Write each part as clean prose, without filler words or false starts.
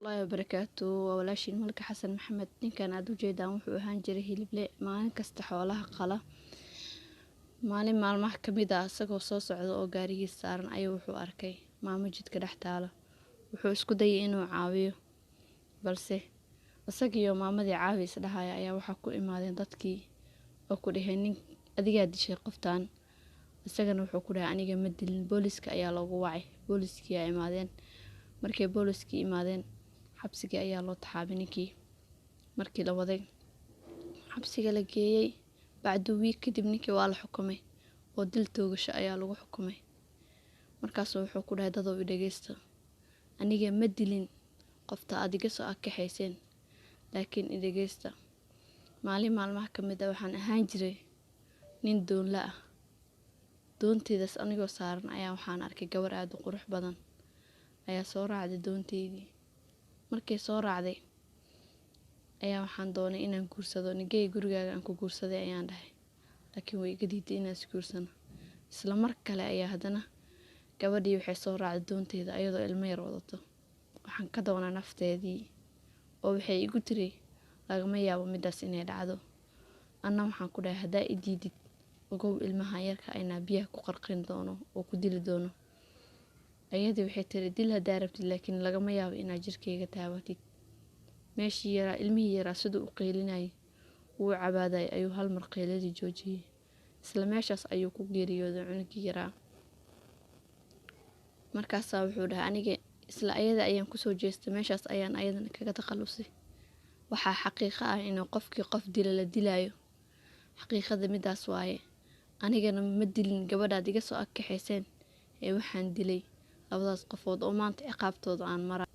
Allahi wabarakaatu. Waa walaashiin Malka Xasan Maxamed. Ninkan aad ujeedaan wuxuu ahaan jiray hilible, maalin kasta xoolaha qala. Maalin maalmaha kamid ah, isagoo soo socda oo gaarigiisa saaran, ayuu wuxuu arkay maamo jidka dhex taalo. Wuxuu isku dayay inuu caawiyo, balse isagiyo maamadii caawi isdhahaya ayaa waxaa ku imaadeen dadkii oo ku dhaheen, "Nin adigaa dishay qoftaan." Isagana wuxuu ku dhahay, "Aniga ma dilin." Booliska ayaa loogu wacay. Booliskii ayaa imaadeen. Markay booliskii imaadeen, xabsigii ayaa loo taxaabay ninkii. Markii la waday, xabsiga la geeyey, bacdu wiig kadib ninkii waa la xukumay oo dil toogasho ayaa lagu xukumay. Markaasuu wuxuu ku dhahay, "Dadow, i dhageysta. Aniga ma dilin qofta aad iga soo akaxayseen, laakiin i dhageysta. Maalin maalmaha ka mid ah waxaan ahaan jiray nin doonla ah. Doonteydaas anigoo saaran ayaa waxaan arkay gabar aada u qurux badan ayaa soo raacday doonteydii. Markay soo raacday ayaa waxaan doonay inaan guursado. Nigey gurigaaga aan ku guursaday ayaan dhahay, laakiin way iga diiday inaan isguursano. Isla mar kale ayaa haddana gabadhii waxay soo raacday doonteyda ayadoo ilmo yar wadato. Waxaan ka doonaa nafteedii oo waxay igu tiri, lagama yaabo midaas inay dhacdo. Anna waxaan ku dhahay, haddaa i diidid, ogow ilmaha yarka inaa biyaha ku qarqin doono oo ku dili doono. Ayadii waxay tiri, dil haddaa rabtid, laakiin lagama yaabo inaad jirkeyga taabatid. Meeshii yaraa, ilmihii yaraa siduu u qeylinayay, uu cabaadayay, ayuu hal mar qeyladii joojiyey. Isla meeshaas ayuu ku geeriyooday cunugii yaraa. Markaasaa wuxuu dhahay, aniga isla ayada ayaan kusoo jeestay, meeshaas ayaan ayadana kaga takhalusay. Waxaa xaqiiqo ah inuu qofkii qof dila la dilaayo. Xaqiiqada midaas waaye. Anigana ma dilin gabadhaad iga soo agkaxayseen ee waxaan dilay labadaas qofood oo maanta ciqaabtooda aan mara."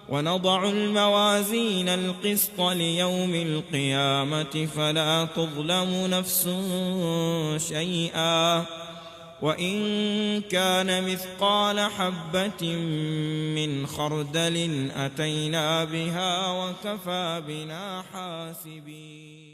ونضع الموازين القسط ليوم القيامة فلا تظلم نفس شيئا وإن كان مثقال حبة من خردل أتينا بها وكفى بنا حاسبين.